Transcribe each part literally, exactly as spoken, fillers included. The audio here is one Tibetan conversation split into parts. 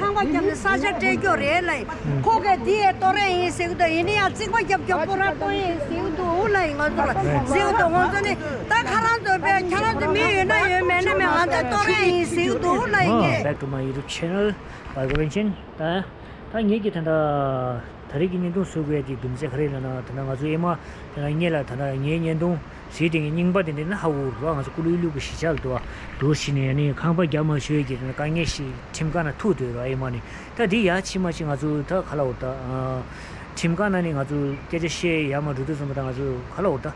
ཁང་པ་བརྒྱབ་ནས་ས་ཆ་སྤྲད་རྒྱུ་རེད་ལབ་ཡིན། ཁོ་གས་འདི་ཡས་གཏོར་ཡས་ཡིན་ཟེར་གི་འདུག་ཡིན་ན་ཡང་རྩིག་པ་རྒྱབ་རྒྱབ་པོ་ར་གཏོང་ཡས་ཟེར་གི་འདུག་འུ་ལབ་ཡིན། ང་ཚོ་ལ་ཟེར་གི་འདུག་ང་ཚོ་ནི་ད་ཁ་རང་ཚོ་བས་ཁྱེད་རང་ཚོ་མི་ཡོད་ན་ཡོད་མེད་ན་མེད་ང་ཚོ་གཏོར་ཡས་ཡིན་ཟེར་གི་འདུག་འུ་ལབ་ཡིན། Welcome back to my YouTube channel. By Gorenchen. ད་ད་ངེད་ཀྱི་ད་ད་ད་རེས་ཀྱི་བརྙན་ཐུང་བཟོ་དགོས་ཡ་དེ་རྒྱུ་མཚན་ག་རེ་ལབ་ན། ད་ད་ང་ཚོ་ཨེ་མ་ད་ད་ངེད་ལ་ད་ད་ངའི་བརྙན་ཐུང་གཟིགས་དེ་ངའི་རྙིང་པ་དེ་འདྲ་ན་ཧ་གོ་རོ། ང་ཚོ་ཀུ་ལུ་ལུ་གི་གཞིས་ཆགས་ལ་འདུག་བ། འདུག་ཕྱིན་ནས་ཨ་ནི་ཁང་པ་རྒྱག་མ་ཆོག་གི་ད་ད་དཀའ་ངལ་ཞིག་ཁྲིམས་ཁང་ནང་ཐུག་སྡོད་རོ་ཨེ་མ་ནི། ད་འདི་ཡ་ཕྱི་མ་ཕྱི་ང་ཚོ་ད་ག་ལ་འོ་ད་ཁྲིམས་ཁང་ནང་ནས་ང་ཚོ་སྐད་ཆ་བཤད་ཡ་མ་འགྲོ་དུས་ཙམ་པ་ད་ང་ཚོ་ག་ལ་འོ་ད་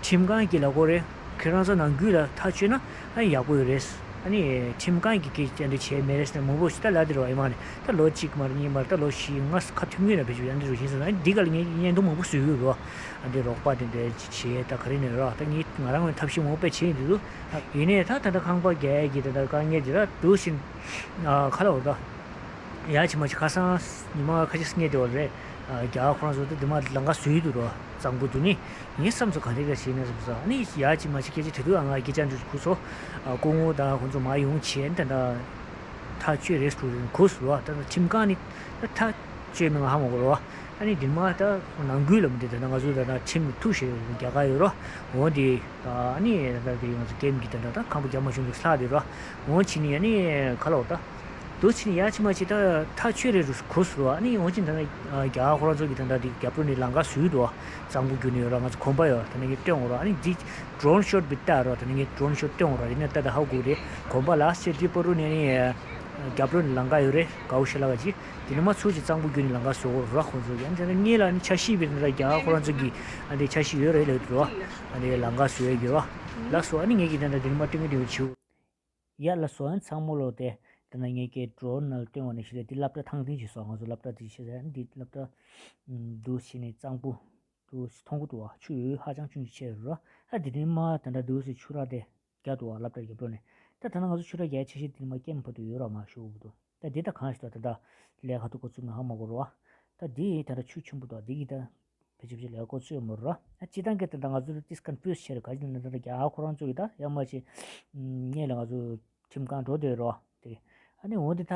ཁྲིམས་ཁང་གི་ལ་གོ་རེ་ཁྱེད་རང་ཚོ་ནང་ཁུལ་ལ་ཐག་ཆོད་ན་ཨ་ཡག་པོ་ཡོད་རེད། ཨ་ནི་ཁྲིམས་ཁང་གི་སྐད་ཆ་འདི་བྱས་མེད་རེད་ཟེར་ནས་མང་པོ་ཞིག་ད་ལབ་དེ་རོ་ཨེ་མ་ནི། ད་ལོ་གཅིག་མ་རེད་གཉིས་མ་རེད་ད་ལོ་བཞི་ལྔ་ཁ་ཐུབ་ངེས་ན་བེད་སྤྱོད་ཡང་འདི་རུ་ཡིན་ཟེར་ན་ཨ་འདི་ག་ལ་ངས་བརྙན་ཐུང་མང་པོ་བཟོས་ཡོད་རོ། ཨ་འདི་རོགས་པ་དེ་འདྲ་བྱས་ད་ག་རེ་ནས་རོ་ད་ངས་ང་རང་ངོས་ཐབས་ཤེས་མང་པོ་བྱས་ཡིན་འདུག་ཡིན་ནའི་ད་ད་ལྟ་ཁང་པ་རྒྱག་ཡས་ཀྱི་ད་ལྟ་དཀའ་ངལ་འདི་ར་འདུག་ཕྱིན་ཁ་ལ་འོ་ད། ཡ་ཅི་མ་ཅི་ཁ་སང་ཉི་མ་ཁ་ཅིག་སྔས་དེ་བ་རེད། རྒྱ་གར་ཁོ་རང་ཚོ་ད་དེ་མ་ལམ་ཁ་བཟོས་འདུག་རོ། གཙང་པོ་དུ་ནི་ངའི་བསམ་ཚོ་ག་འདྲ་ག་བྱས་ན་བསམ་སོང་། ཨ་ནི་ཡ་ཅི་མ་ཅི་སྐད་ཆ་དེ་དུས་ཨ་ང་སྐད་ཆ་འདྲི་ཁུ་ཚོ་སྐུ་ངོ་དང་ཁོ་ཚོ་མ་ཡོང་བྱས་ད་ད་ཐག་ཆོད་རེད་ཟེར་གོ་སོང་རོ། ད་ད་ཁྲིམས་ཁང་ནི་ད་ཐག་ཆོད་མེད་ང་ཧ་མ་གོ་རོ། ཨ་ནི་དེ་མ་ད་ནང་ཁུལ་ལ་མི་འདི་ད་ད་ང་ཚོ་ད་ད་ཁྲིམས་ཐུག་ཞེས་རྒྱ་གར་ཡོད་རོ། འོ་དེ་ད་ཨ་ནི་ད་དེ་ང་ཚོ་ཀེམ་གི་ད་ད་ད་ཁང་པ་རྒྱ་མ་བྱུང་གི་ལྷག་དེ་རོ། འོ་ཕྱིན་ནི་ཨ་ནི་ག་ལ་འོ་ད། དུ་ཕྱིན་ཡ་ཅི་མ་ཅི་ད་ཐག་ཆོད་རེད་རུ་གོ་སུ་རུ་ཨ་ནི་འོ་ཅི་ད་ནི་རྒྱ་གར་ཁོ་རང་ཚོ་གི་ད་ད་དེ་རྒྱབ་རོ་ནི་ལམ་ཁ་བཟོས་འདུག་གཙང་པོ་བརྒྱུད་ནས་ཡོད་ར། ང་ཚོ་གོམ་པ་ཡོད་ད་ནི་ངས་སྟོན་འོ་ར། ཨ་ནི་འདི་drone shot བི་ལྟ་རོ། ད་ནི་ངས་drone shot སྟོན་འོ་ར། ཡིན་ན་ད་ད་ཧ་གོ་རེད། གོམ་པ་ལ་སེ་འདི་པ་རུ་ནས་ནི་རྒྱབ་རོ་ནི་ལམ་ཁ་ཡོད་རེད། གའུ་ཤ་ལ་ག་ཅི་དེ་ནི་མ་ཚུར་ཅི་གཙང་པོ་བརྒྱུད་ནས་ལམ་ཁ་བཟོ་འོ་ར་ཁོ་ཚོ་གི། ཨ་ནི་ད་ནི་ངས་ལ་ནི་ཆ་ཤི་བི་ད་རྒྱ་གར་ཁོ་རང་ཚོ་གི་ཨ་འདི་ཆ་ཤི་ཡོད་རེད་ལ་ཡོད་རོ། ཨ་ནི་ལམ་ཁ་བཟོ་ཡ་གི་རོ། ལགས་སོ། ཨ་ནི་ངས་གི་ད་ད་དེ་ནི་མ་སྟོན་གི་དེ་བྱུ། ཡ་ལ་སོ་ཨན་ཚང་མོ་ལོ་དེ་དེ་ན་ངས་ཀྱི་drone་ནང་སྟོན་བ་ནས་ཤི་རེད། འདི་སློབ་གྲྭ་ཐང་ཐིང་ཞིག་སོང་། ང་ཚོ་སློབ་གྲྭ་དེ་ཤི་རེད། འདི་སློབ་གྲྭ་འདུག་ཕྱིན་ནས་གཙང་པོ་འདུག་མཐོང་གི་འདུག་བ། ཆུ་ཡོད་ཧ་ཅང་ཆུང་ཆུང་ཆེ་རུ་ར། ཨ་དེ་དུས་མ་དེ་འདྲ་འདུག་སེ་ཆུ་ར་དེ་རྒྱག་འདུག་བ། སློབ་གྲྭ་རྒྱབ་ལོགས་ནས། ད་ད་ན་ང་ཚོ་ཆུ་ར་རྒྱག་ཆེ་ཤེས་དེ་མ་ཀེམ་ཕ་དུ་ཡོད་ར་མ་ཤོག་གི་འདུག་ད་འདི་ད་གང་ཞིག་ད་ད་ལས་ཁ་ཐུག་གོ་ཚུགས་ན་ཧ་མ་གོ་རུ་བ། ད་འདི་ད་ད་ཆུ་ཆེན་པོ་འདུག་འདི་གི་ད། བེད་སྤྱོད་ལས་ཀ་ཚོས་མོ་ར། ཨ་སྤྱི་བཏང་གི་ད་ལྟ་ང་ཚོ་ཏིས་ཀོན་ཕིའུ་སི་བྱས་རེད། ག་ཅི་ན་ད་ལྟ་རྒྱ་གར་ཁོ་རང་ཚོ་གི་ད་ཡང་མ་ཅི་ངས་ལ་ང་ཚོ་ཁྲིམས་ཁང་འགྲོ་བསྡད་རོ་དེ། ཨ་ནི་འོ་འདི་ད་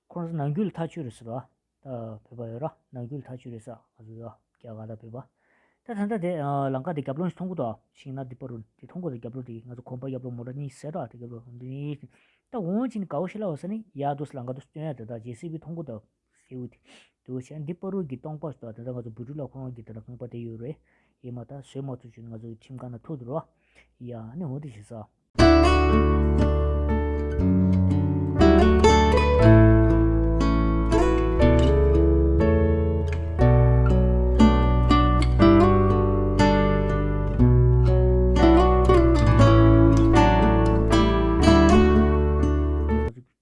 ཁོ་རང་ཚོ་ནང་ཁུལ་ཐག་ཆོད་རེད་ཟེར་རོ། ད་བོད་པ་ཡོད་ར། ནང་ཁུལ་ཐག་ཆོད་རེད་ཟེར་ང་ཚོ་ཡོད་རྒྱ་གར་ད་བོད་པ། ད་ད་ལྟ་དེ་ལམ་ཁ་དེ་རྒྱབ་ལོགས་ནས་མཐོང་གི་འདུག་ཤིང་ནགས་འདི་པ་རུ་དེ་མཐོང་གི་འདུག་རྒྱབ་ལོགས་དེ་ང་ཚོ་གོམ་པ་རྒྱབ་ལོགས་མོ་ཊ་གཉིས་ཟེར་ར་དེ་རྒྱབ་ལོགས་འདི་གཉིས། ད་འོང་ཕྱིན་གའོ་ཤི་ལ་འོ་ས་ནི་ཡ་དུ་ལམ་ཁ་དུ་སྟོན་ཡ་དེ་ད་ཇེ་སི་བི་མཐོང་གི་འདུག་སེའུ་དེ། དེ་བྱས་འདི་པ་རུ་གི་སྟོང་པ་ཞིག་དང་དེ་ལྟར་ང་ཚོ་བུ་ཕྲུག་ལ་ཁོ་རང་གི་དེ་ལྟར་ཁང་པ་དེ་ཡོད་རེད། ཡིན་མ་ད་བཟོས་མ་ཐུབ་བྱུང་ང་ཚོ་ཁྲིམས་ཁང་ནང་ཐུག་འདུག་རོ། ཡ་ནི་འོ་དེ་བྱེད་ས།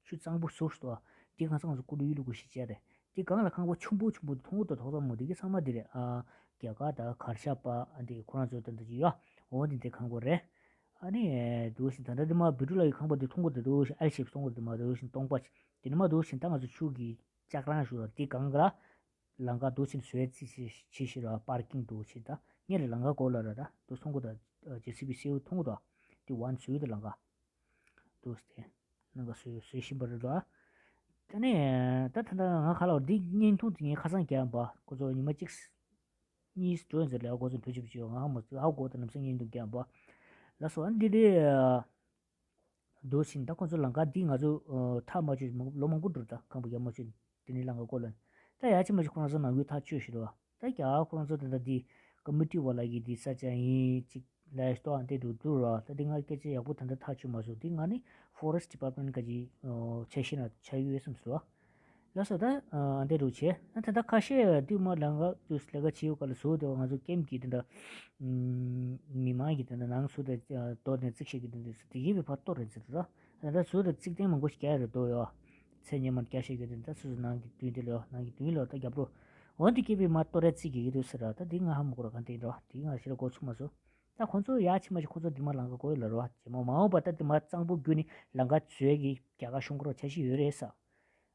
ཆུ་གཙང་པོ་ཟུར་དུ་དེ་གང་ས་ང་ཚོ་ཀུ་ལུ་ཡུ་ལུ་གུ་ཞིག་བྱས་རེད། དེ་སྒང་ལ་ཁང་པ་ཆེན་པོ་ཆེན་པོ་མཐོང་གི་འདུག་ཐོག་ཚང་མ་དེ་གི་ཚང་མ་དེ་རེད། ཨ་རྒྱ་གར་དང་གར་ཞ་པ་ཨ་འདི་ཁོ་རང་ཚོ་དེ་འདྲ་ཅིག་ཡོད། འོ་དེ་འདྲའི་ཁང་པ་རེད། ཨ་ནི་འདུག་བཞིན་ད་ལྟ་དེ་མ་བི་ཀྲུ་ལ་ཡི་ཁང་པ་དེ་མཐོང་གི་འདུག་འདུག་བཞིན་ཨལ་ཤེབ་མཐོང་གི་འདུག་མ་འདུག་བཞིན་སྟོང་པ་ཅིག་དེ་ནི་མ་འདུག་བཞིན་ད་ང་ཚོ་ཆུ་གི་ལྕགས་རང་ཞུ་ར་དེ་སྒང་ག་ལ་ལམ་ཁ་འདུག་བཞིན་བཟོས་རྩིས་བྱེད་བཞིན་ར་པར་ཀིང་འདུག་བཞིན་ད་ངས་ལ་ལམ་ཁ་སྐོར་ལ་ར་ད་འདུག་མཐོང་གི་འདུག་ཇེ་སི་བི་སེའུ་མཐོང་གི་འདུག་དེ་ཝན་བཟོས་འདུག་ལམ་ཁ། འདུག་སྟེ། ནང་ག་བཟོས་བཟོས་བཞིན་པ་རེད་ལ། ད་ནི་ད་ད་ད་ང་ཁ་ལ་འདི་བརྙན་ཐུང་དེ་ངས་ཁ་སང་རྒྱག་པ་ཁོ་ཚོ་ཉི་མ་གཅིག་གཉིས་འགྲོ་ཡིན་ཟེར་ལས་ཁོ་ཚོ་འཕྲོད་ཆུབ་བྱས་ང་ཧ་མ་ཚོད་ཧ་གོ་ད་ནམ་སེང་བརྙན་ཐུང་རྒྱག་པ། ལ་སོ་ཨ་འདི་དེ་འདུག་ཕྱིན་ད་ཁོ་ཚོ་ལམ་ཁ་འདི་ང་ཚོ་ཐག་མ་ཆོད་ལོ་མང་པོ་འགྲོ་ད་ཁང་པ་རྒྱ་མ་ཆོད། དེ་ནི་ལམ་ཁ་སྐོར་ལ། ད་ཡ་ཅི་མ་ཅི་ཁོ་རང་ཚོ་ནང་ཁུལ་ཐག་ཆོད་ཞིག་རེད་བ། ད་རྒྱ་གར་ཁོ་རང་ཚོ་དེ་འདྲ་འདི་ཀོ་མི་ཊི་བ་ལ་གི་འདི་ས་ཆ་ཡིན་ཅིག་ལས་ཏོ་ཨ་འདི་འདུག་འདུག་ར། ད་འདི་ང་སྐད་ཆ་ཡག་པོ་དེ་འདྲ་ཐག་ཆོད་མ་སོང་། འདི་ང་ནི་ཕོ་རེ་སི་ཊི་ཌི་པཱར་མེན་ཊི་ག་ཅིག་ཆ་ཤས་ན་ཆ་ཡོད་བསམ་སོང་བ། ལགས་སོ། ད་ཨ་འདི་འདྲ་བྱས་ན་ད་ད་ཁ་ཤས་འདི་མ་ལམ་ཁ་དུ་ལས་ཀ་བྱེད་ཡོད་ག་ལ་བཟོ་དེ་ང་ཚོ་ཀེམ་གི་དེ་འདྲ་མི་མང་གི་དེ་འདྲ་ནང་སུ་དེ་དོ་དེ་རྩིག་ཤེས་གི་དེ་འདྲ་སུ་དེ་ཡིན་པའི་བར་ཏོ་རེད་ཟེར་ད། ད་ད་ཟུར་དུ་རྩིག་སྟེང་མང་པོ་ཞིག་རྒྱག་རེད་འདུག་ཡོ། ཚེ་སྔོན་མར་རྒྱག་ཤེས་ཀྱི་རེད། ད་སུ་སུ་ནང་གི་མདུན་དེ་ལོ་ནང་གི་མདུན་ལོ་ད་རྒྱབ་ལོ། འོན་ཏེ་སྐྱེས་པའི་མ་གཏོར་ར་རྩིག་གི་ཡོད་དུས་ཟེར་ར། ད་འདི་ང་ཧ་མ་གོ་ར་གང་དེ་འགྲོ་འདི་ང་ཞེ་ར་གོ་ཚུགས་མ་སོང་། ད་ཁོ་ཚོ་ཡ་ཕྱི་མ་ཞིག་ཁོ་ཚོ་འདི་མ་ལང་ག་གོ་ཡོད་ལ་རོ་ཇེ་མོ་མ་འོངས་པ་ད་འདི་མ་གཙང་པོ་བརྒྱུད་ནས་ལང་ག་བཟོས་ཀྱི་རྒྱ་གར་གཞུང་གོ་ར་འཆར་གཞི་ཡོད་རེད་ས།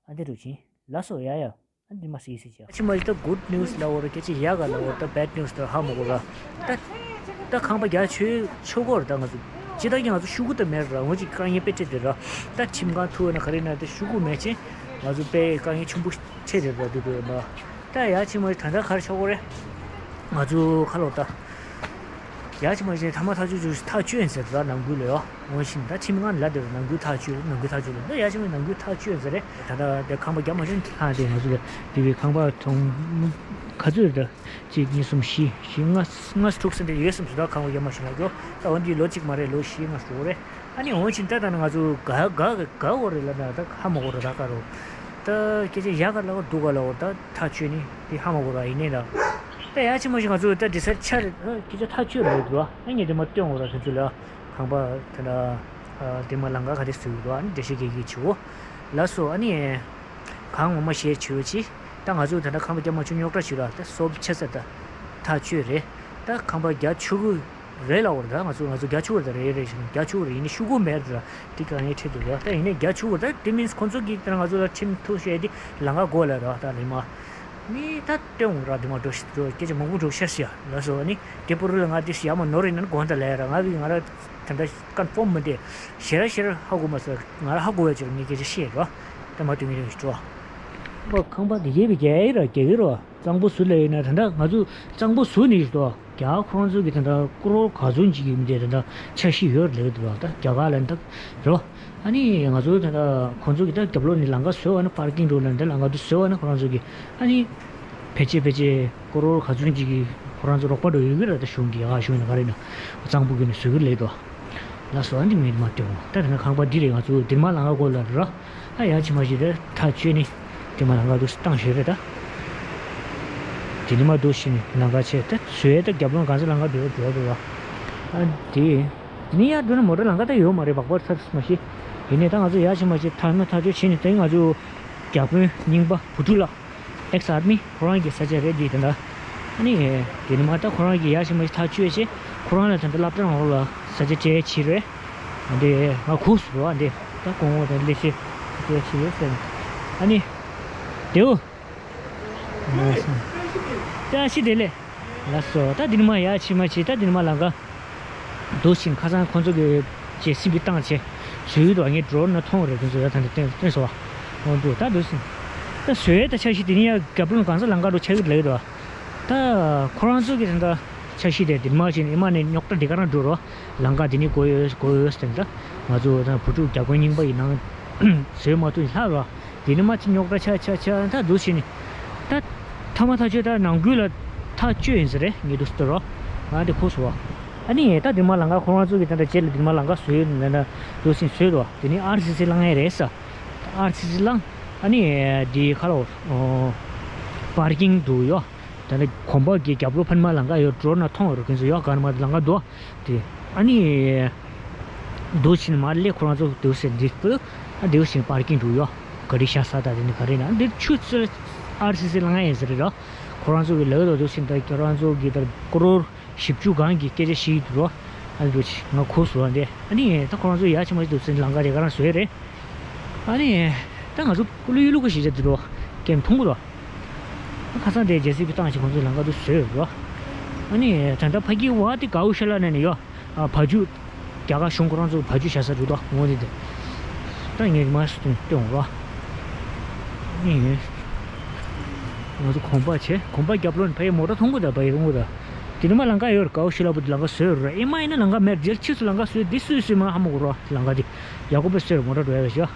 ཨ་འདི་རུ་ཕྱིན་ལ་སོ་ཡ་ཡ། ཨ་འདི་མ་སི་སི་ཅི། ཕྱི་མ་ཞིག་ད་good news་ལ་འོ་ར་སྐད་ཆ་ཡག་ག་ལ་འོ་ད་bad news་ད་ཧ་མ་གོ་ར། ད་ད་ཁང་པ་རྒྱ་ཆོས་ཆོས་གོ་ར་ད་ང་ཚོ་ཅི་ད་ཀྱང་ང་ཚོ་ཤུ་གུ་ད་མེད་ར་ངོ་ཅིག་དཀའ་ངལ་དཔེ་འཕྲད་དེ་ར། ད་ཁྲིམས་ཁང་ཐུག་ན་ག་རེ་ན་ད་ཤུ་གུ་མེད་ཅེ། ང་ཚོ་དཔེ་དཀའ་ངལ་ཆེན་པོ་ཆེ་རེད་པ་འདུག་པས་མ། ད་ཡ་ཕྱི་མ་ད་ལྟ་གར་ཆགས་གོ་རེད། ང་ཚོ་ཁ་ལོ་ད། ཡ་ཕྱི་མ་ཞིག་ཐ་མ་ཐག་ཆོད་ཆོད་ཐག་ཆོད་ཡིན་ཟེར་ད་ནམ་རྒྱུན་ལ་ཡོ། འོན་ཤིང་ད་ཁྱིམ་ང་ལ་དེར་ནམ་རྒྱུན་ཐག་ཆོད་ནམ་རྒྱུན་ཐག་ཆོད་ལ་ད་ཡ་ཕྱི་མ་ནམ་རྒྱུན་ཐག་ཆོད་ཟེར་རེད། ད་ད་དེ་ཁང་པ་རྒྱབ་མ་ཆོད་ཐང་དེ་ང་ཚོ་ལ་དེ་བའི་ཁང་པ་ཐོང་ག་ཚོད་རེད་ད། གཅིག་གཉིས་གསུམ་བཞི་བཞི་ལྔ་ལྔ་དྲུག་ཟེར་དེ་ཡོད་སེམས་སུ་ད་ཁང་པ་རྒྱབ་མ་ཆོད་ལ་གོ། ད་འོན་ཏེ་ལོ་གཅིག་མ་རེད་ལོ་བཞི་ལྔ་ཞུ་རེད། ཨ་ནི་འོན་ཅིང་ད་ལྟ་ན་ང་ཚོ་ག་ག་ག་འོ་རེད་ལ་ན་ད་ཧ་མ་གོ་རེད་ད་ག་རོ། ད་སྐད་ཆ་ཡག་ག་ལ་འོ་སྡུག་ག་ལ་འོ་ད་ཐག་ཆོད་ནི་དེ་ཧ་མ་གོ་ར་ཡིན་ནའི་ད། ད་ཡ་ཕྱི་མ་ཞིག་ང་ཚོ་ད་དེ་སར་ཆ་རེད་ད་སྐད་ཆ་ཐག་ཆོད་རེད་འདུག་ཨ་ངས་དེ་མ་སྟོན་འོ་ར་དེ་ཚོ་ལ་ཁང་པ་དེ་འདྲ་དེ་མ་ལང་ཀ་ག་དེ་བཟོས་འདུག་ཨ་ནི་འགྲེལ་བཤད་གེ་གེ་བྱེད་འོ། ལགས་སོ་ཨ་ནི་གང་ངོ་མ་བཤད་བྱེད་འོ་ཅི། ད་ང་ཚོ་ད་ལྟ་ཁང་པ་རྒྱབ་མ་ཆོད་རྙོག་དྲ་བྱེད་ར་ད་སོབ་ཆ་ས་ད་ཐག་ཆོད་རེད། ད་ཁང་པ་རྒྱ་ཆུ་གུ་རེད་ལ་འོར་ད་ང་ཚོ་ང་ཚོ་རྒྱ་ཆུ་བར་ད་རེད་རེད་ཞིང་རྒྱ་ཆུ་བར་ཡིན་ནི་ཤུ་གུ་མེད་ད་དེ་ག་ངས་ཁྲིད་འདུག་ད་ཡིན་ནི་རྒྱ་ཆུ་བར་ད་དེ་མིན་ཁོང་ཚོ་གིས་ད་ང་ཚོ་ལ་ཁྲིམས་ཐུག་བཤད་དེ་ལང་ཀ་སྒོ་ལ་ར་ད་རེད་མ་ནི་ད་སྟོན་འོང་ར་དེ་མ་འགྲོ་ཤི་འགྲོ་སྐད་ཆ་མང་པོ་འགྲོ་ཤ་ཤི་ཡ་ལ་སོ་ནི་དེ་པུ་རུ་ལ་ང་དེ་ཤི་ཡ་མ་ནོར་ཡིན་ན་དགོངས་ད་ལ་ཡ་ར་ང་གི་ང་ར་ད་ད་ཀན་ཕོམ་མི་འདེ་ཤེ་ར་ཤེ་ར་ཧ་གོ་མ་ས་ང་ར་ཧ་གོ་བ་ཅིག་ངས་སྐད་ཆ་ཤེས་ར་ད་མ་དུས་ངས་རེ་ཞིག་འགྲོ་ཁང་པ་དེ་རྒྱས་པའི་རྒྱ་ཡི་ར་རྒྱ་གི་ར། གཙང་པོ་ཟུར་ལ་ཡོད་ན་ད་ལྟ་ང་ཚོ་གཙང་པོ་ཟུར་ནས་ཡོད་དོ། རྒྱ་གར་ཁོ་རང་ཚོ་གི་ད་ལྟ་ཀོ་རོར་ག་ཚོད་ཅིག་ཡོད་མི་དེ་ད་ལྟ་འཆར་གཞི་ཡོད་ལེགས་འདུག་ད་རྒྱ་གར་ལ་ད་རོ། ཨ་ནི་ང་ཚོ་ད་ལྟ་ཁོང་ཚོ་གི་ད་རྒྱབ་ལོགས་ནས་ལམ་ཁ་བཟོས་པ་ན་པར་ཀིང་འགྲོ་ལ་ད་ལམ་ཁ་དུ་བཟོས་པ་ན་ཁོ་རང་ཚོ་གི་ཨ་ནི་ཕལ་ཆེར་ཕལ་ཆེར་ཀོ་རོར་ག་ཚོད་ཅིག་གི་ཁོ་རང་ཚོ་རོགས་པ་འགྲོ་ཡོད་གི་ར་ད་གཞུང་གི་རྒྱ་གར་གཞུང་ནས་ག་རེ་ན་གཙང་པོ་གི་ནས་བཟོས་གི་ལེགས་འདུག་ལ་སོ་ཨ་འདི་མེད་མ་སྟོན་ད་ད་ཁང་པ་འདི་རེད་ང་ཚོ་འདིར་མ་ལམ་ཁ་སྐོར་ལ་ར། ཨ་ཡ་ཕྱི་མ་ཞིག་རེད་ཐག་ཆོད་ནི། དེ་མ་ལམ་ཁ་འདུག་སེ་བཏང་ཞོད་རེད་ད། དེ་ནི་མ་འདུག་ཤི་ནི་ལམ་ཁ་ཆེ་ད་བཟོས་ད་རྒྱབ་ལོང་གང་ས་ལམ་ཁ་འགྲོ་འགྲོ་འགྲོ་བ། ཨ་དེ། དེ་ནི་ཡར་འགྲོ་ན་མོ་ཊ་ལམ་ཁ་ད་ཡོད་མ་རེད་བག་པར་ཚར་མ་ཤི། ཡིན་ནའི་ད་ང་ཚོ་ཡ་ཕྱི་མ་ཞིག་ཐག་ན་ཐག་ཆོད་བྱས་ནི་ད་ང་ཚོ་རྒྱ་དཔོན་རྙིང་པ་བུ་ཕྲུག་ལགས། ཨེག་སི་ཨར་མི་ཁོ་རང་གི་ས་ཆ་རེད་འདི་ད་ལྟ། ཨ་ནི། དེ་ནི་མ་ད་ཁོ་རང་གི་ཡ་ཕྱི་མ་ཞིག་ཐག་ཆོད་བྱས་ཁོ་རང་ལ་ད་ལྟ་སློབ་གྲྭ་ནང་ལོགས་ལ་ས་ཆ་སྤྲད་བྱས་རེད། འདི་ང་ཁུག་སུ་རོ་འདི་ད་གོང་འོག་དང་ལས་བྱེད་དེ་བྱེད་ཡོད་ཟེར། ཨ་ནི། དེའུ། ད་ཤི་དེ་ལས། ལགས་སོ་ད་འདི་ནི་མ་ཡ་ཕྱི་མ་ཕྱི་ད་འདི་ནི་མ་ལམ་ཁ། འདུག་ཕྱིན་ཁ་སང་ཁོང་ཚོ་གི་ཅེ་སི་བི་བཏང་བྱས་བཟོས་ཡོད་དོ་ངས་ཌོ་རོན་ན་མཐོང་རེད་ཁོང་ཚོ་ཡ་ད་འདི་བསྟན་བསྟན་སོ་བ། འོ་འདུག་ད་འདུག་ཕྱིན། ད་བཟོས་ཡ་ད་འཆར་གཞི་དེ་ནི་ཡ་རྒྱབ་ལོང་གང་ས་ལམ་ཁ་འགྲོ་ཆགས་ཀྱི་ལེགས་དོ། ད་ཁོ་རང་ཚོ་གི་ད་ད་འཆར་གཞི་དེ་འདིར་མ་ཕྱིན་ཨེ་མ་ནས་རྙོག་དྲ་འདི་ག་རང་འགྲོ་རོ། ལམ་ཁ་འདི་ནི་དགོས་ཡོད་དགོས་ཡོད་ཟེར་ད། ང་ཚོ་ད་བུ་ཕྲུག་རྒྱ་དཔོན་རྙིང་པ་ཡི་ནང་བཟོས་མ་ཐུབ་ལྷག་རོ། དེ་ནི་མ་ཅི་རྙོག་དྲ་ཆ་ཆ་ཆ་ད་འདུག་ཕྱིན་ནི། ད་ཐ་མ་ཐག་ཆོད་ད་ནང་ཁུལ་ལ་ཐག་ཆོད་ཡིན་ཟེར་རེད་ངས་འདུག་སྟོར་རོ། ང་དེ་ཁུག་སོ། ཨ་ནི་ད་དེ་མ་ལམ་ཁ་ཁོ་རང་ཚོ་གི་ད་ད་རྗེས་ལ་དེ་མ་ལམ་ཁ་བཟོས་ཡོད་ན་ད་འདུག་ཕྱིན་བཟོས་རོ། དེ་ནི་ཨར་སི་སི་ལངས་ཡས་རེད་ས། ཨར་སི་སི་ལངས། ཨ་ནི་དེ་ཁ་ལོ་པར་ཀིང་འདུག་ཡོ། ད་ནི་གོམ་པ་གི་རྒྱབ་ལོགས་ཕན་མ་ལམ་ཁ་ཡོད་འགྲོ་ན་མཐོང་ཡོད་རོ་ཁྱོད་ཚོ་ཡོ་ག་ནི་མ་ལམ་ཁ་འདུག་དེ་ཨ་ནི། འདུག་ཕྱིན་མར་སླེབས་ཁོ་རང་ཚོ་འདུག་ཟེར་འདི་ཨ་འདུག་ཕྱིན་པར་ཀིང་འདུག་ཡོ། ག་རི་ཤ་ས་ད་དེ་ནི་ག་རི་ན་འདི་ཆུ་ཚོད་ཨར་སི་སི་ལ་ང་ཡིན་ཟེར་རེད་ར། ཁོ་རང་ཚོ་གི་ལག་ཏུ་འདུག་ཕྱིན་ད་ཁྱོད་རང་ཚོ་གི་ད་ཀོ་རོར་བཞི་བཅུ་གང་གི་སྐད་ཆ་ཞིག་འདུག་རོ། ཨ་འདུག་ཕྱིན་ང་ཁོ་སུ་རང་དེ་ཨ་ནི་ད་ཁོ་རང་ཚོ་ཡ་ཕྱི་མ་འདུག་ཕྱིན་ལམ་ཁ་དེ་ག་རང་བཟོས་རེད། ཨ་ནི། ད་ང་ཚོ་ཀུ་ལུ་ཡུ་ལུ་ཀུ་ཞིག་བྱས་འདུག་རོ། ཀེམ་མཐོང་གི་རོ། ཁ་སང་དེ་ཇེ་སི་བི་བཏང་ཞིག་ཁོང་ཚོའི་ལམ་ཁ་དུ་བཟོས་ཡོད་རོ། ཨ་ནི་ད་ལྟ་ཕ་གི་བ་དེ་གའུ་ཤ་ལ་ནས་ནི་ཡོ། ཨ་བ་ཇུ། རྒྱ་གར་གཞུང་ཁོ་རང་ཚོ་བ་ཇུ་བྱ་ས་རུ་དོ་ངོ་དེ་དེ། ད་ངས་མ་སྟོན་སྟོན་རོ། ཨ་ནི། ང་ཚོ་གོམ་པ་བྱས་གོམ་པ་རྒྱབ་ལོགས་ནས་ཕ་གི་མོ་ཊ་མཐོང་གི་ད་ཕ་གི་རུང་གི་ད། དེ་ནི་མ་ལམ་ཁ་ཡོད་རེད་གའུ་ཤ་ལ་བུ་དེ་ལམ་ཁ་བཟོས་རོ་ཨེ་མ་ཡིན་ན་ལམ་ཁ་མེད་རྗེས་ཕྱིས་སུ་ལམ་ཁ་བཟོས་དེ་སུས་སུས་མ་ཧ་མ་གོ་རོ་ལམ་ཁ་དེ། ཡ་ཀོ་པེ་སེར་མོ་ཊ་འགྲོ་ཡ་ཞོ།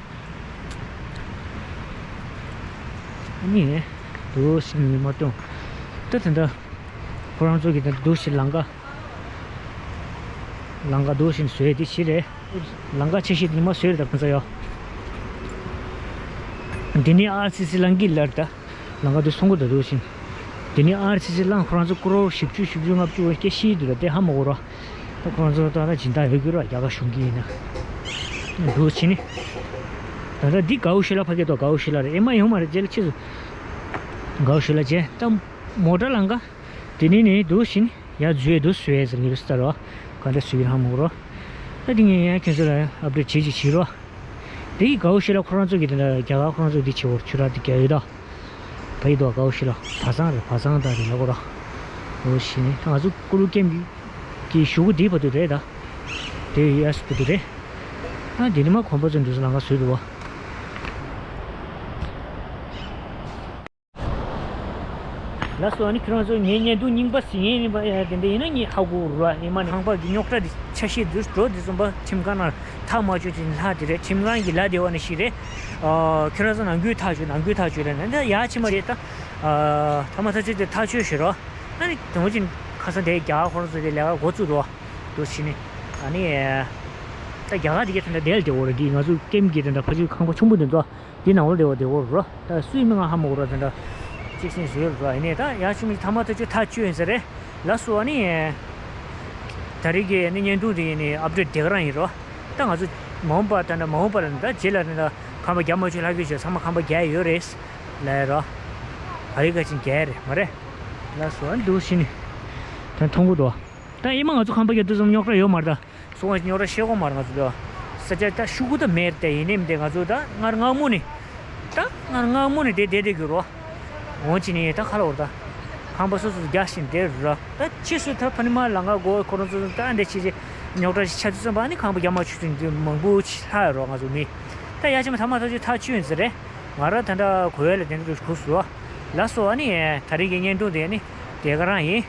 ཨ་ནི། དུ་ཞིག་ཉི་མ་སྟོན། ད་དེ་འདྲ། ཁོ་རང་ཚོ་གི་ད་དུ་ཞིག་ལང་ཀ་ལང་ཀ་དུ་ཞིག་བཟོས་དེ་ཞིག་རེད། ལང་ཀ་ཆེ་ཤོས་ཉི་མ་བཟོས་རེད་ད་ཁོ་ཚོ་ཡོ། འདི་ནི་ཨར་སི་སི་ལང་ཀི་ལར་ད། ལང་ཀ་དུ་སོང་གོ་ད་དུ་ཞིག་འདི་ནི་ཨར་སི་སི་ལང་ཁོ་རང་ཚོ་ཀོ་རོར་བཞི་བཅུ་བཞི་བཅུ་ལྔ་བཅུ་སྐྱེ་ཤི་དུ་ད་དེ་ཧ་མ་གོ་རོ། ད་ཁོ་རང་ཚོ་ད་ད་སྦྱིན་བདག་ཡོད་ཀྱི་རོ་རྒྱ་གར་གཞུང་གི་ཡིན་ན། འདུག་ཕྱིན་ནི། ད་ལྟ་འདི་གའུ་ཤི་ལ་ཕ་གི་དོ་གའུ་ཤི་ལ་རེད་ཨེ་མ་ཡོང་མ་རེད་རྗེས་ལ་ཕྱིས་སུ། གའུ་ཤི་ལ་རྗེས་ད་མོ་ཊ་ལང་ཀ་དེ་ནི་ནི་འདུག་ཕྱིན་ཡ་འཛུལ་འདུག་བཟོས་ཟེར་ངེས་སུ་ལྟར་བ་ག་འདྲ་བཟོས་ཡིན་ཧ་མ་གོ་རོ། ད་འདི་ངས་ཡང་ཁྱེད་ཚོ་ལ་ཨབ་ཌེཊ་བྱེད་ཅིག་བྱེད་རོ། དེ་གའུ་ཤི་ལ་ཁོ་རང་ཚོ་གི་དེ་འདྲ་རྒྱ་གར་ཁོ་རང་ཚོ་འདི་བྱེད་བོར་ཆུ་ར་དེ་རྒྱ་ཡོད་ད། ཕ་ཡི་དོ་གའུ་ཤི་ལ་བ་ཚང་རེད་བ་ཚང་ད་རེད་ལ་གོ་ར། འོ་ཤི་ནི་ད་ང་ཚོ་ཀུ་ལུ་ཀེམ་གི་གཞུག་གུ་འདི་བར་དུ་རེད་ད། དེ་ཡ་སི་བར་དུ་རེད། ཨ་འདི་ནི་མ་གོམ་པ་ཚོ་འདུག་ས་ལང་ཀ་བཟོས་འདུག་བ། ལགས་སོ། ཨ་ནི་ཁྱེད་རང་ཚོ་ངའི་བརྙན་ཐུང་རྙིང་པ་གཟིགས་མཁན་ཡིན་པ་ཡ་དེ་འདྲ་ཡིན་ན་ངས་ཧ་གོ་རོ། ཨེ་མ་ནི་ཁང་པ་གི་རྙོག་དྲ་དེ་ཆ་ཤས་འདུག་འགྲོ་དེ་ཙམ་པ་ཁྲིམས་ཁང་ནང་ཐག་མ་ཆོད་ཅིག་ལྷག་དེ་རེད། ཁྲིམས་ཁང་གི་ལྷ་སྡེ་བ་ནི་ཞིག་རེད། ཨ་ཁྱེད་རང་ཚོ་ནང་ཁུལ་ཐག་ཆོད། ནང་ཁུལ་ཐག་ཆོད་ལ་ནི་ད་ཡ་ཕྱི་མ་རེད་ད། ཨ་ཐ་མ་ཐག་ཆོད་དེ་ཐག་ཆོད་ཞེས་རོ། ཨ་ནི་དེ་འོ་ཅིག་ཁ་སང་དེ་རྒྱ་གར་ཁོ་རང་ཚོ་དེ་ལས་ཀ་འགོ་བཙུགས་རོ། འདུག་ཕྱི་ནི་ཨ་ནི་ད་རྒྱ་གར་དེ་གའི་དེ་འདྲ་དེ་ལ་དེ་འོ་རེད། དེ་ང་ཚོ་ཀེམ་གི་དེ་འདྲ་ཕ་ཆུ་ཁང་པ་ཆུང་པོ་དེ་ཚོ། འདི་ནང་ལོགས་བདེ་བ་བདེ་བོ་རོ། ད་སུས་མི་ང་ཧ་མ་གོ་རོ། དེ་འདྲ་གཅིག་སེང་བཟོས་རོ། ཡིན་ནའི་ད་ཡག་ཤོས་མི་ཐ་མ་ཐག་ཆོད་ཐག་ཆོད་ཡིན་ས་རེད། ལགས་སོ། ཨ་ནི་ད་རེས་ཀྱི་ནི་བརྙན་ཐུང་དེ་ཡིན་ནི་ཨབ་ཌེཊ་དེ་ག་རང་ཡིན་རོ། ད་ང་ཚོ་མ་འོངས་པ་ད་འདྲ་མ་འོངས་པ་ལ་ད་རྗེས་ལ་ནི་ད་ཁང་པ་རྒྱ་མ་ཆོད་ལྷག་གི་ཆོད་ཚང་མ་ཁང་པ་རྒྱ་ཡོད་རེད་ལབ་རོ། ཨ་རི་ཁ་ཆེན་རྒྱ་རེད་མ་རེད། ལགས་སོ། ཨ་འདུག་ཕྱི་ནི་ད་མཐོང་གི་འདུག་ད་ཨེ་མ་ང་ཚོ་ཁང་པ་རྒྱག་དུས་ཙམ་རྙོག་དྲ་ཡོད་མ་རེད་ད། སོང་བ་རྙོག་དྲ་ཤེས་གོ་མ་རེད་ང་ཚོ་ལ། ས་ཆ་ད་ཤུ་གུ་ད་མེད་དེ་ཡིན་ནའི་མི་དེ་ང་ཚོ་ད་སྔར་སྔ་མོ་ནས། ད་སྔར་སྔ་མོ་ནས་དེ་བསྡད་བསྡད་རྒྱུ་རོ། འོང་ཅི་ནས་ད་ཁ་ལ་འོར་ད། ཁང་པ་སོ་སོ་རྒྱག་བཞིན་བསྡད་རོ། ད་ཕྱིས་སུ་ད་ཕ་ནི་མ་ལ་ང་གོ་ཁོ་རང་ཚོ་ད་འདྲ་ཆེ་ཆེ་རྙོག་དྲ་ཞིག་ཆགས་དུས་ཙམ་པ་ནི་ཁང་པ་རྒྱ་མ་ཆུ་ཚོད་འདི་མང་པོ་ཞིག་ལྷག་ཡོད་རོ་ང་ཚོ་མི། ད་ཡ་ཆེ་མ་ཐ་མ་ཐག་ཆོད་ཐག་ཆོད་ཡིན་ཟེར་རེད། ང་རང་ད་ལྟ་གོ་བས་ལ་དེ་འདྲ་གོ་སོང་། ལགས་སོ། ཨ་ནི་ད་རེས་ཀྱི་བརྙན་ཐུང་དེ་ནི་དེ་ག་རང་ཡིན།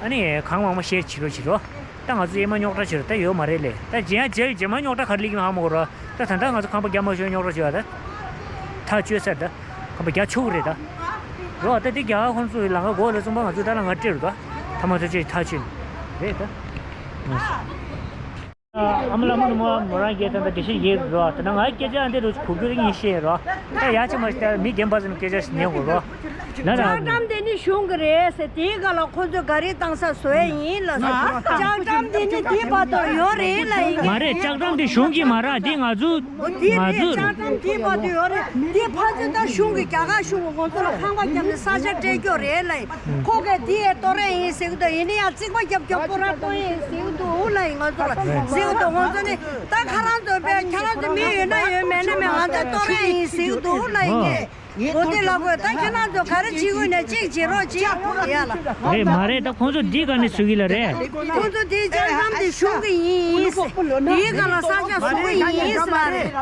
ཨ་ནི་གང་མང་མང་ཤེར་བྱེད་རོགས་བྱེད་རོགས། ད་ང་ཚོ་ཨེ་མ་རྙོག་དྲ་བྱེད་རོགས་ད་ཡོད་མ་རེད་ལེ། ད་རྗེས་ཡང་རྗེས་རྗེས་མ་རྙོག་དྲ་ག་རེ་སླེབས་ཀྱི་ཧ་མ་གོ་རོགས། ད་ད་ལྟ་ང་ཚོ་ཁང་པ་རྒྱ་མ་ཤོར་རྙོག་དྲ་བྱེད་པ་ད། ཐག་ཆོད་ས་རེད་ད། ཁང་པ་རྒྱ་ཆོག་གི་རེད་ད། རོགས་ད་དེ་རྒྱ་གར་ཁོང་ཚོ་ལ་ང་གོ་ལ་གསུངས་པ་ང་ཚོ་ད་ལ་ང་སྤྲད་རོགས་ད། ཐ་མ་ཐག་ཆོད་ཐག་ཆོད་རེད་ད། ཨ་མ་ལ་མ་ནུ་མ་མོ་རང་སྐད་ད་ད་དེ་བཤད་ཡོད་རོགས། ད་ང་སྐད་ཆ་འདི་རུ་གོ་རྒྱུ་རིགས་ཡིན་ཤེས་རོགས། ད་ཡ་ཆེ་མ་ཞིག་ད་མི་རྒན་པ་ཚོ་ནི་སྐད་ཆ་ཞིག་ཉན་དགོས་རོགས། ལ་ལ། ལྕགས་ཁྲམ་དེ་ནི་གཞུང་གི་རེད་ཟེར། དེའི་སྒང་ལ་ཁོ་ཚོས་ག་རེ་བཏང་ས་བཟོས་ཡིན་ལ་ཟེར། ལྕགས་ཁྲམ་དེ་ནི་དེའི་བར་དུ་ཡོད་རེད་ལ་ཡིན། མ་རེད། ལྕགས་ཁྲམ་དེ་གཞུང་གི་མ་རེད། དེ་ང་ཚོ། འོ་དེ་ང་རེད། ཚོ། ལྕགས་ཁྲམ་དེའི་བར་དུ་ཡོད་རེད། དེ་ཕར་ཚུར་ད་གཞུང་གི་རྒྱ་གར་གཞུང་གི་ཁོང་ཚོ་ལ་ཁང་པ་བརྒྱབ་ནས་ས་ཆ་སྤྲད་རྒྱུ་རེད་ལ་ཡིན། ཁོ་གས་དེ་ཡས་གཏོར་རེད་ཡིན་ཟེར་གི་འདུག་ཡིན་ན་ཡང་རྩིག་པ་བརྒྱབ་བརྒྱབ་ཁོ་རང་གཏོར་ཡིན་ཟེར་གི་འདུག་ལ་ཡིན། ང་ཚོ་ལ་ཟེར་གི་འདུག་ཁོང་ཚོ་ནི་ད་ཁ་རང་ཚོ་བས་ཁྱེད་རང་ཚོ་མི་ཡོད་ན་ཡོད་མེད་ན་མེད། ང་ཚོ་གཏོར་རེད་ཡིན་ཟེར་གི་འདུག་ལ་ཡིན། ཨོ། འོ་དེ་ལ་དགོས། ད་ཁྱེད་རང་ཚོ་ག་རེ་བྱེད་དགོས་ནས་གཅིག་བྱེད་རོགས་གཅིག་ཡ་ལ། རེད་མ་རེད། ད་ཁོང་ཚོ་འདི་ག་ནས་བཟོ་གི་ལ་རེད། ཁོང་ཚོ་འདི་ལྕགས་ཁྲམ་དེ་གཞུང་གི་ཡིན་ཟེར། འདིའི་སྒང་ལ་ས་ཆ་བཟོ་གི་ཡིན་ཟེར་ལ་རེད།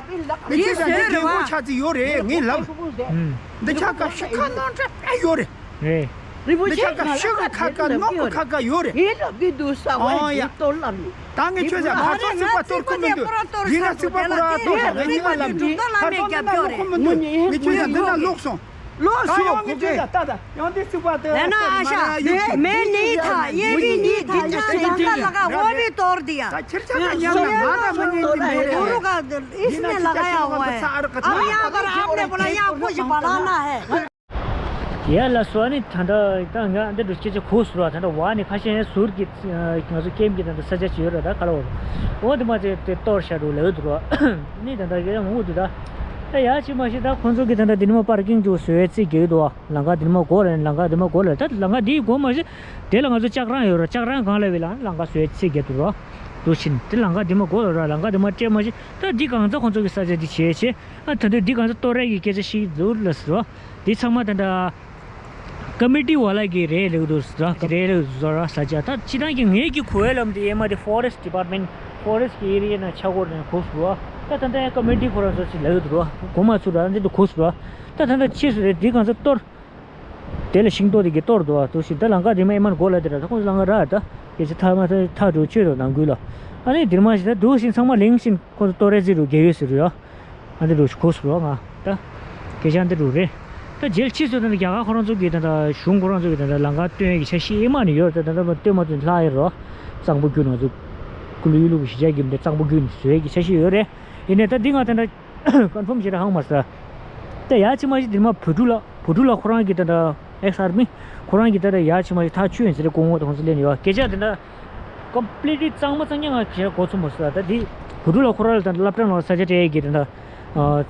འདི་བཟོས་རེད་བ། ཆ་ཚིག་ཡོད་རེད། ངས་ལབ། ཨུམ། འདི་ཆ་ག་ཤི་ཁ་ནང་འདྲ་ཡོད་རེད། རེད། རི་པོ་འདི་ཆ་ཆེ་ག་ཤི་གི་ཁ་ཁ་ནོག་གི་ཁ་ཁ་ཡོད་རེད། ངས་ལབ་གི་འདུག་ས་བ་ཨོ་ཡ། འདི་གཏོར་ལབ་ནི། ད་ངས་ཁྱོད་ཚོ་ཁ་ཐོག་རྩིག་པ་གཏོར་གི་མི་འདུག་འདི་ན་རྩིག་པ་པུ་ར་གཏོར་ཤོག་ངས་ཉི་མ་ལབ་ནི། ཁ་ཐོག་ནས་ཉི་མ་ལབ་གོ་ངས་ཁྱོད་ཚོ་འདི་ན་ལོག་སོང་། ལོག་སོང་། ཁོ་གིས་ད་ད་ཡང་འདི་རྩིག་པ་དེ་ལ་ན་ཨ་ཤ་མེ་ནི་ཐ་ཡེ་བི་ནི་ཐ་ཡ་ཤ་ད་ལ་ག་འོ་བི་གཏོར་དི་ཡ། ད་ཁྱེར་ཆ་ད་ཉམས་ན་ང་ད་མི་ཉན་གི་མེད་རེད། ཨུ་རུ་ག་ཨིས་ནེ་ལ་ག་ཡ་ཝ་ཨ་ཡ་ག་ར་ཨ་ནེ་པོ་ལ་ཡ་ཁོ་ཞིག་པ་ལ་ན་ཧེ། ཡ་ལ་སོ་ནི་ད་ལྟ་ད་ང་འདི་འདྲ་སྐད་ཆ་གོ་སོང་ར། ད་ལྟ་བ་ནི་ཁ་ཤས་ཟུར་གྱི་ང་ཚོ་ཀེམ་གྱི་ད་ལྟ་ས་ཆ་ཅིག་ཡོད་ར། ད་ག་ལ་འོ་འོ་དེ་མ་ཚད་དེ་གཏོར་ཤ་འགྲོ་ལེ་འདུག་ར། ནི་ད་ལྟ་སྐད་ཆ་མང་པོ་འདུག་ད་ད་ཡ་ཅི་མ་ཤི་ད་ཁོང་ཚོ་གི་ད་ལྟ་འདི་ནི་མ་པར་ཀིང་ཅིག་བཟོས་རྩིས་རྒྱག་འདུག་ལམ་ཁ་འདི་ནི་མ་གོ་ལ་ནི་ལམ་ཁ་འདི་མ་གོ་ལ་ད་ལམ་ཁ་འདིའི་གོ་མ་ཤི་དེ་ལ་ང་ཚོ་ལྕགས་རང་ཡོད་ར། ལྕགས་རང་གང་ལ་བི་ལ་ལམ་ཁ་བཟོས་རྩིས་རྒྱག་འདུག་ར། འདུག་ཕྱིན་དེ་ལམ་ཁ་འདི་མ་གོ་ལ་ར། ལམ་ཁ་འདི་མ་སྤྲད་མ་ཤི་ད་འདི་གང་ཚ་ཁོང་ཚོ་གི་ས་ཆ་འདི་བྱས་བྱས། ཨ་ད་ལྟ་འདི་གང་ཚ་གཏོར་རས་ཀྱི་སྐད་ཆ་ཞིག་འདུག་ལ་ཟེར་བ། འདི་ཚང་མ་ད་ལྟ་ཀ་མི་ཊི་ཝ་ལ་གི་རེད་ལེགས་འདུག་ཟེར་བ། རེད་ལེགས་ཟེར་བ་ས་ཆ་ད་སྤྱི་བཏང་གི་ངེད་ཀྱི་གོ་བའི་ལམ་དེ་ཨེ་མ་དེ་ཕོ་རེ་སི་ཊི་ཌི་པར་ཊི་མེན་ཊི་ཕོ་རེ་སི་ཊི་གི་ཨེ་རི་ཡ་ནང་ཆགས་ཀྱི་ཡོད་རེད་ནས་གོ་སོང་བ། ད་ད་ལྟ་ཡང་ཀ་མི་ཊི་ཁོ་རང་ཚོ་ཞིག་ལབ་ཀྱི་འདུག་བ། གོ་མ་ཚུགས་ར་འདི་འདུག་གོ་སོང་བ། ད་ད་ལྟ་ཕྱིས་སུ་རེད་འདི་གང་ཚ་གཏོར། དེ་ལ་ཤིང་ཏོག་དེ་གི་གཏོར་འདུག་བ། འདུག་ཞིག་ད་ལམ་ཁ་དེ་མ་ཨེ་མ་གོ་ལ་དེ་ར། ད་ཁོང་ཚོ་ལམ་ཁ་ར་ད་སྐད་ཆ་ཐག་མ་ཐག་ཐག་འགྲོ་ཆོད་དོ་ནང་ཁུལ་ལ། ཨ་ནི་འདིར་མ་ཞིག་ད་འདུག་ཞིག་ཚང་མ་ལེང་ཞིང་ཁོ་ཚོ་གཏོར་རས་རྩིས་རུ་རྒྱལ་ཡོད་ཟེར་རུ་ཡ། ཨ་འདི་འདྲ་གོ་སོང་ང་ད། སྐད་ཆ་འདི་འདྲ་རེད། ད་རྗེས་ཕྱིས་སུ་ད་རྒྱ་གར་ཁོ་རང་ཚོ་གིས་ད་ད་གཞུང་ཁོ་རང་ཚོ་གིས་ད་ད་ལམ་ཁ་སྟོན་ཡས་ཀྱི་འཆར་གཞི་ཨེ་མ་ནི་ཡོད་རེད། ད་ད་ད་སྟོན་མ་ཐུབ་ལྷག་ཡོད་རོ། གཙང་པོ་བརྒྱུད་ང་ཚོ་ཀུ་ལུ་ཡུལ་ལུགས་ཀྱི་གཞིས་ཆགས་ཀྱི་མི་འདི་གཙང་པོ་བརྒྱུད་ནས་བཟོ་ཡས་ཀྱི་འཆར་གཞི་ཡོད་རེད། ཡིན་ནའི་ད་འདི་ང་ད་ད་ཀོན་ཕོམ་བྱེད་ར་ཧང་མ་སོང་། ད་ཡ་ཅི་མ་ཅི་འདིར་མ་བོད་ཕྲུག་ལ་བོད་ཕྲུག་ལ་ཁོ་རང་གིས་ད་ད་ཨེགས་ཨར་མི་ཁོ་རང་གིས་ད་ད་ཡ་ཅི་མ་ཅི་ཐག་ཆོད་ཡིན་ཟེར་གོང་འོག་ད་ཁོང་ཚོ་ལེན་ཡོད་སྐད་ཆ་དེ་འདྲ། ཀོམ་པི་ལི་ཊི་ལི་གཙང་མ་གཙང་རྐྱང་ང་ཁྱེད་གོ་ཚོད་མ་སོང་། ད་འདི་བུ་ཕྲུག་ལ་ཁོ་ར་ལ་ད་སློབ་གྲྭ་ནང་ལ་ས་ཆ་སྤྲད་ཡས་ཀྱི་ད་ད་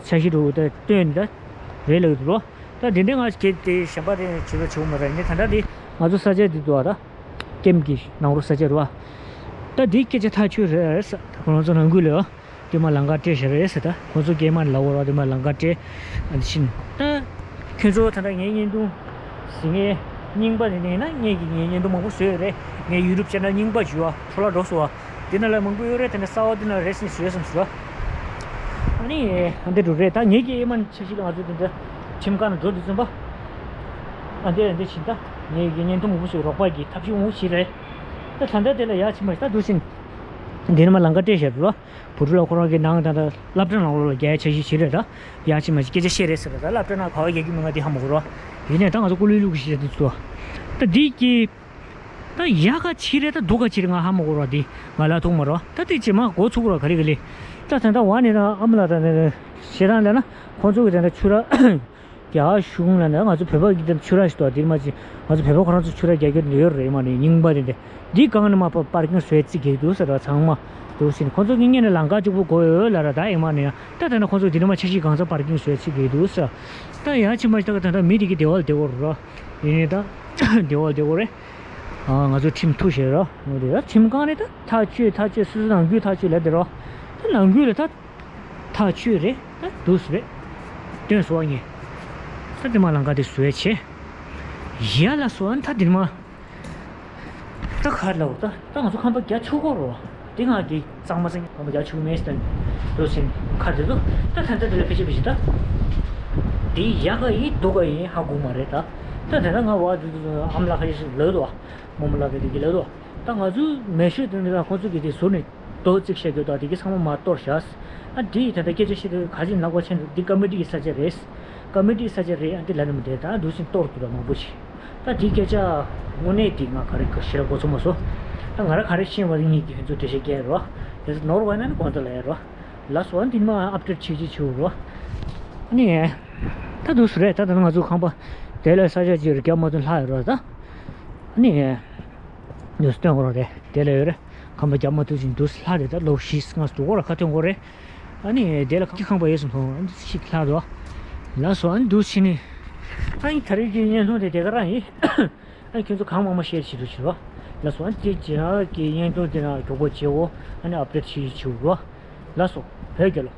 འཆར་གཞི་འདྲ་བོ་ད་སྟོན་ད་རེད་ལབ་འདུག་ལོ། ད་དེ་འདྲའི་ང་གལ་ཏེ་གཞན་པ་དེ་བྱེད་པ་བྱེད་དགོས་མ་རེད། ནི་ད་ལྟ་འདི་ང་ཚོ་ས་ཆ་འདི་འདུག་ད་ཀེམ་གྱི་ནང་རུ་ས་ཆ་རུ་བ། ད་འདི་སྐད་ཆ་ཐག་ཆོད་རེད་ས་ད་ཁོ་རང་ཚོ་ནང་ཁུལ་ལ་དེ་མ་ལམ་ཁ་སྤྲད་བཞག་རེད་ས། ད་ཁོ་ཚོ་སྐད་མ་ལབ་འོ་ར་དེ་མ་ལམ་ཁ་སྤྲད་ཨ་ཕྱིན་ད། ཁྱོད་ཚོ་ད་ལྟ་ངའི་བརྙན་ཐུང་གཟིགས་མཁན་རྙིང་པ་དེ་ཡིན་ན་ངས་ཀྱི་ངའི་བརྙན་ཐུང་མང་པོ་བཟོས་ཡོད་རེད། ངའི་ཡུ་ཊུབ་ཅེ་ནལ་རྙིང་པ་བརྗོད་པ་འཕྲོ་བརླག་འགྲོ་སོང་བ། དེ་ན་ལ་མང་པོ་ཡོད་རེད། དེ་ནས་གསར་པ་དེ་ན་རེ་ཞིག་བཟོས་སམ་ཟེར་བ། ཨ་ནི་ཨ་འདི་འགྲོ་རེད། ད་ངེད་ཀྱི་ཨེ་མ་ནི་འཆར་གཞི་ལ་ང་ཚོ་དེ་འདྲ་ཁྲིམས་ཁང་ནང་འགྲོ་དུས་ཙམ་པ་ཨ་འདི་ཨ་འདི་བྱིན་ད། ངས་ཀྱི་བརྙན་ཐུང་མང་པོ་ཞིག་རོགས་པ་གི་ཐབས་ཤེས་མང་པོ་ཞིག་རེད། ད་ད་ལྟ་དེ་ལ་ཡ་ཕྱིན་པ་ཞིག་ད་འདུག་ཟིན། འདི་ནས་མར་ལམ་ཁ་སྤྲད་བཞག་འདུག་ལ། བུ་ཕྲུག་ལ་ཁོ་རང་གི་ནང་ད་ལྟ་སློབ་གྲྭ་ནང་ལོགས་ལ་རྒྱག་ཡ་འཆར་གཞི་ཞིག་རེད་ད། ཡ་ཕྱིན་མ་ཞིག་སྐད་ཆ་བཤད་རེད་ཟེར་ར་ད། སློབ་གྲྭ་ནང་ག་བ་རྒྱག་རྒྱུ་མིན་ང་འདི་ཧ་མ་གོ་ར། ཡིན་ནའི་ད་ང་ཚོ་ཀུ་ལུ་ལུ་གི་ཞིག་རེད་འདུག་ད་འདི་གི་ད་ཡག་ག་ཅིག་རེད་ད་སྡུག་ག་ཅིག་རེད་ང་ཧ་མ་གོ་ར། འདི་ང་ལ་ཐུག་མ་ར། ད་དེ་ཅི་མ་གོ་ཚུགས་ར་ག་རེ་ག་ལེ། ད་ད་ད་བ་ནི་ད་ཨ་མ་ལགས་ད་ད་ཤེས་རང་ལ་ན་ཁོང་ཚོ་གི་ད་ད་ཆུ་ར་རྒྱ་གཞུང་ལ་ན་ང་ཚོ་བོད་པ་གི་ད་ཆུ་ར་ཞིག་ཏོ་འདིར་མ་ཅི་ང་ཚོ་བོད་པ་ཁོ་རང་ཚོ་ཆུ་ར་རྒྱག་རྒྱུ་ཡོད་རེད་མ་ནི་རྙིང་པ་དེ་འདི་འདི་གང་ནི་མ་པ་པར་ཀིང་བཟོས་ཅིག་གི་འདུག་ཟེར་ར་ཚང་མ་འདུག་ཟིན། ཁོང་ཚོ་གི་ངེད་ནས་ལམ་ཁ་གཅིག་པུ་གོ་ཡོད་ལ་ར་ད་ཨེ་མ་ནི་ཡང་ད་ད་ན་ཁོང་ཚོ་འདི་ནི་མ་ཆ་ཤས་གང་ཚ་པར་ཀིང་བཟོས་ཅིག་གི་འདུག་ཟེར། ད་ཡ་ཕྱིན་མ་ཞིག་ད་ག་ད་ད་མི་དེ་གི་བདེ་བ་ལ་བདེ་བོ་ར་ཡིན་ནི་ད་བདེ་བ་ལ་བདེ་བོ་རེད། ང་ཚོ་ཁྲིམས་ཐུག་བཞག་རོགས། ངོ་དེ་ཡ་ཁྲིམས་ཁང་ནས་ད་ཐག་གཅོད་ཐག་གཅོད་སོ་སོ་ནང་ཁུལ་ཐག་གཅོད་ལབ་དེ་རོགས། ད་ནང་ཁུལ་ལ་ད་ཐག་གཅོད་རེད་ད་འདུག་སེ་རེད། སྟོན་སོ་ངས་ད་དེ་མ་ལང་ཀ་དེ་བཟོས་བྱས། ཡ་ལ་སོ་ཨ་ད་དེ་མ་ད་ག་ལ་འོ་ད་ད་ང་ཚོ་ཁང་པ་རྒྱ་ཆུ་གོ་རོ། དེ་ང་གི་གཙང་མ་ཚང་ཁང་པ་རྒྱ་ཆུ་མེད་སྟེ་འདུག་སེ་ཁ་དེ་ཚོ་ད་ད་ད་དེ་ལ་ཕེ་ཆེ་ཕེ་ཆེ་ད་དེ་ཡག་ག་ཡིན་སྡུག་ག་ཡིན་ཧ་གོ་མ་རེད་ད། ད་དེ་ད་ང་བ་དེ་ཨ་མ་ལགས་ཁ་ཤས་ལོས་དོ། རྨོ་མོ་ལགས་ཀྱིས་འདི་གི་ལབ་དོ། ད་ང་ཚོའི་མེ་ཤོད་དེ་འདི་ལ་ཁོང་ཚོ་གིས་དེ་ཟུར་ནས་རྡོ་བརྩིགས་བཞག་རྒྱུ་དང་དེ་གི་ཚང་མ་མར་གཏོར་བཞག་ཨ་འདི་ཡི་ད་ལྟ་སྐད་ཆ་བཤད་དུས་ག་ཅིག་ལབ་དགོས་ཆེན་འདུག་འདི་ཀ་མི་ཊི་གི་ས་ཆ་རེད། ཀ་མི་ཊི་གི་ས་ཆ་རེད། ཨ་འདི་ལབ་ནས་མི་འདྲ་ད་འདུག་སེ་གཏོར་འདུག་ད་མང་པོ་ཞིག་ད་འདི་སྐད་ཆ་དངོས་གནས་འདི་ང་ག་རེ་ག་ཞེ་དྲག་གོ་ཚོད་མ་སོང་། ད་ང་ར་ག་རེ་ཤེས་པ་དེ་ངེད་ཀྱི་ཁྱོད་ཚོ་འགྲེལ་བཤད་རྒྱག་རོགས། དེ་ཚོ་ནོར་བ་ན་ནི་དགོངས་དག་ལ་ཡ་རོགས། ལགས་སོ། ཨ་འདི་མ་ཨབ་ཌེཊ་བྱེད་ཀྱི་བྱེད་རོགས། ཨ་ནི། ད་འདུག་སེ་རེད། ད་ད་ང་ཚོ་ཁང་པ་དེ་ལ་ས་ཆ་ཅིག་རྒྱབ་མ་ཐུབ་ལྷག་ཡོད་རོགས་ད། ཨ་ནི། ནུས་སྟོན་འོར་རེད་དེ་ལ་ཡོད་རེད། ཁང་པ་རྒྱབ་མ་ཐུབ་ཅིང་འདུག་ལྷག་རེད། ད་ལོ་བཞི་ལྔ་འདུག་གོ་ར་ཁ་ཐོན་གོ་རེད། ཨ་ནི་དེ་ལ་ཁང་པ་ཡོད་སོང་ཐོང་ཨ་ནི་ཞིག་ལྷག་འདུག་ལགས་སོ། ཨ་ནི་འདུག་ཕྱི་ནི། ཨ་ནི་ད་རེས་ཀྱི་བརྙན་ཐུང་དེ་དེ་ག་རང་ཡིན། ཨ་ནི་ཁྱོད་ཚོ་གང་མང་མང་ཤེར་བྱེད་རོགས་བྱེད་རོགས། ལགས་སོ། ཨ་ནི་དེ་རྗེས་ཀྱི་བརྙན་ཐུང་དེ་ན་མགྱོགས་པོ་བྱེད་འོ། ཨ་ནི་ཨབ་ཌེཊ་བྱེད་བྱེད་རོགས། ལགས་སོ། བོད་རྒྱལ་ལོ།